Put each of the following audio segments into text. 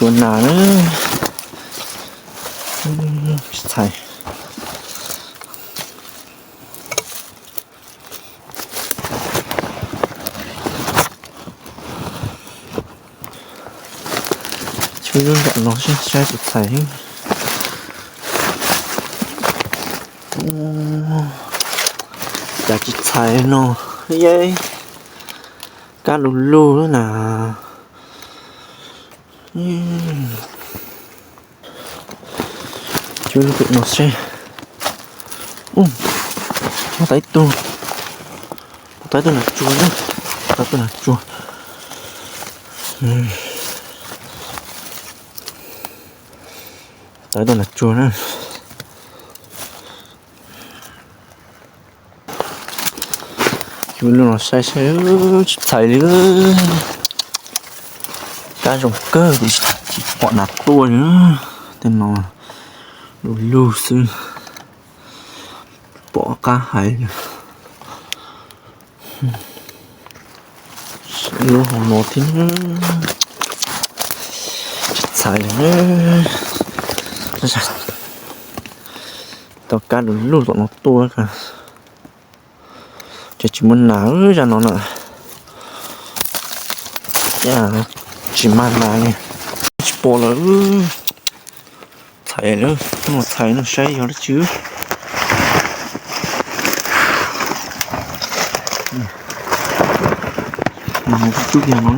Cua nas na, tsis txhais. Cua lub nram no saib tsis txhais. Cas tsis txhais no, yeej kab lug lug na. Cua lub pem no seb. Ub, tau ib tug, tau ib tug nas tsuag na, tau ib tug nas tsuag. Tau ib tug nas tsuag na. Cua lub no saib saib tsis txhais li. Kab zoo kawg li, tsis pom nas tuaj li. Tej no lug lug xwb, pom qab hais. Lub hauv no thiab, tsis txhais li. Tau kab lug lug tom no tuaj, ces tsis muaj nas zaj no na. Tsis mag nas li, tsis pom lawm. Txhais lawm, mus txhais no saib yog dab tsi. Cub kiag no,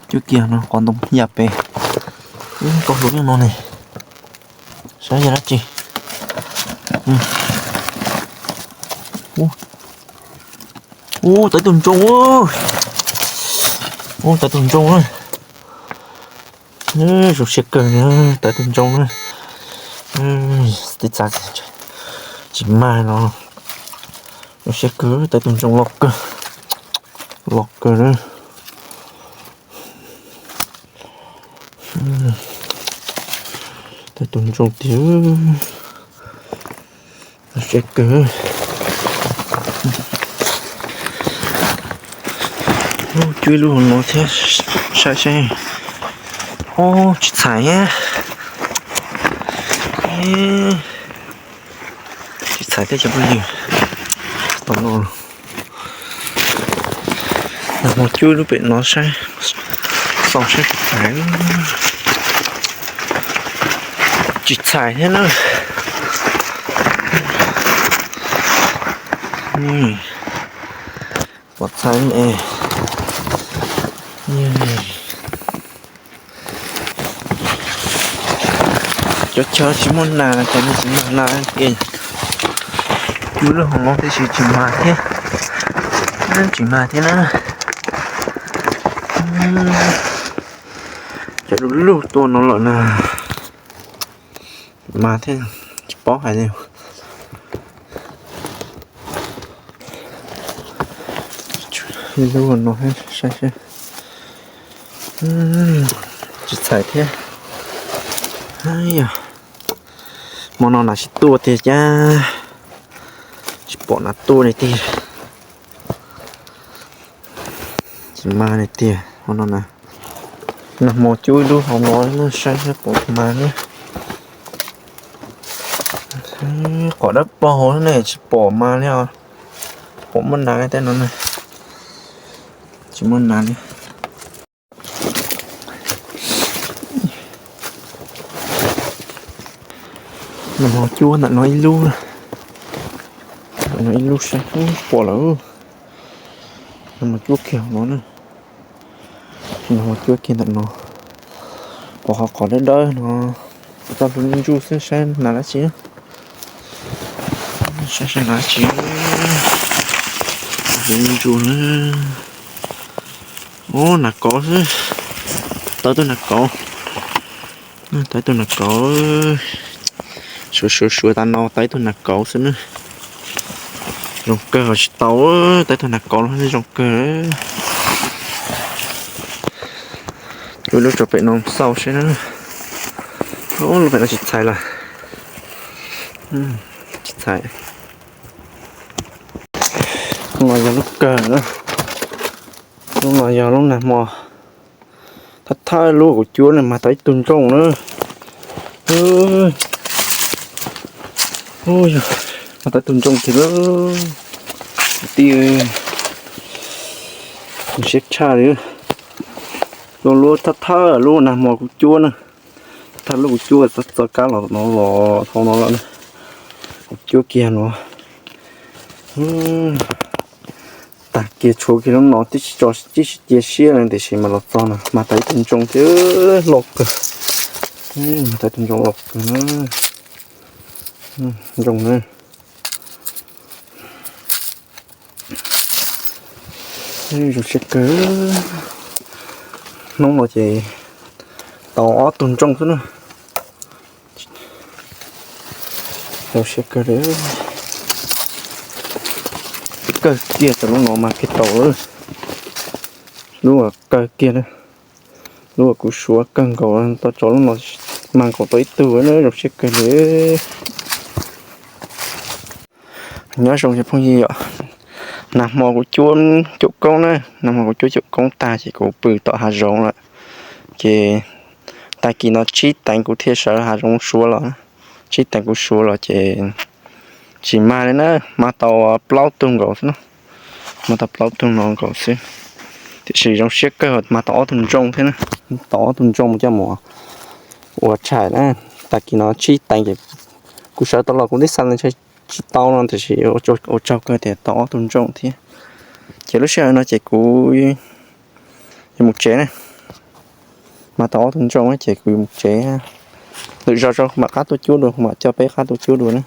cub kiag no qhov ntoo yam pem, koj hlub nyob no ne, saib yog dab tsi. Ub, tau ib tug ntsoog. Ub, tau ib tug ntsoog na. Zoo siab kawg, tau ib tug ntsoog na. Tib txav tsis mag no. Zoo siab kawg, tau ib tug ntsoog loj kawg, loj kawg na. Tau ib tug ntsoog tiag, zoo siab kawg. Cub ib lub hauv no thiab, saib saib. Ub, tsis txhais thiab. Tsis txhais thiab cov phooj ywg. Tom no nag hmo cub lub pem no saib, xauj saib tsis txhais, tsis txhais thiab na. Pom txhais ne. Cov chaw tsis muaj nas ces nws tsis mag nas ces cub lub hauv no tiam sis tsis mag thiab, tsis mag thiab na. Cov lug lug tuaj no lawm na, mag thiab tsis paub hais li. Ib lub no saib seb, tsis txhais thiab. Yog hmo no nas tsis tuaj tiag cas, tsis pom nas tuaj li tiag. Tsis mag li tiag hmo no na. Nag hmo cub ib lub hauv no saib seb puas mag na. Qhov dawb paug ne tsis pom mag li os. Pom muaj nas li tej no na. Tsis muaj nas li. Nag hmo cub ntawm no ib lub, ntawm no ib lub saib pom lawm. Nag hmo cub kiag no na. Nag hmo cub kiag ntawm no. Pom qhov qhov dawb dawb no. Tau hlub ntsuj xwb saib nas dab tsi. Saib saib nas dab tsi. Hlub ntsuj na. Ub, nas kauv xwb. Tau ib tug nas kauv. Tau ib tug nas kauv. Suav suav suav tas no tau ib tug nas kauv xwb na. Zoo kawg, tsis tau, tau ib tug nas kauv los zoo kawg. Cub lub tso pem no xauj seb na. Lub pem no tsis txhais lawm. Tsis txhais. Lub no yog lub kawg na. Lub no yog lub nag hmo Thawj thawj lub kuv cuab ne mas tau ib tug ntsooj na. Ua yog, mas tau ib tug ntsooj kiag lawm. Kwv tij, siab tshaj li. Lub lub thawj thawj lub nag hmo kuv cuab na. Thawj lub kuv cuab txoj kab los no los dhau no lawm. Kuv cuab kiag no. Tag kiag tshuav kiag lub no tib si tso tib si cia siab li tiam sis mas los txog no mas tau ib tug ntsooj thiab loj kawg. Mas tau ib tug ntsooj loj kawg na. Ntsooj na. Zoo siab kawg. Hnub no ces tau ob tug ntsooj xwb na. Zoo siab kawg li. Kawg kiag tau lub no mas kiag tau lub, lub kawg kiag na. Lub kuv suav kawg nkaus tau tso lub no mas nkaus tau ib tug na, zoo siab kawg li. Nyob zoo cov phooj ywg yom, nag hmo kuv cuab cuam koob na, nag hmo kuv cuab cuam koob tag ces kuv pw tom hav zoov lawm. Ces tag kis no tsib teev kuv thiaj sawv hav zoov suav los, tsib teev kuv suav los ces tsis mag li na, mag tau plaub tug nkaus xwb na, mag tau plaub tug no nkaus xwb. Tiam sis zoo siab kawg mas tau ob tug ntsooj thiab na, tau ob tug ntsooj coj mus ua tshais na. Tag kis no tsib teev ces kuv sawv tau los kuv twb xav tias ntshe tsis tau no tiam sis ua tsaug kawg tias tau ob tug ntsooj thiab. Ces lub sij hawm no ces kuv yuav mus tsev na, mag tau ob tug ntsooj ces kuv yuav mus tsev. Lwm zaus mam qab tuaj cuab dua, mam coj peb qab tuaj cuab dua na.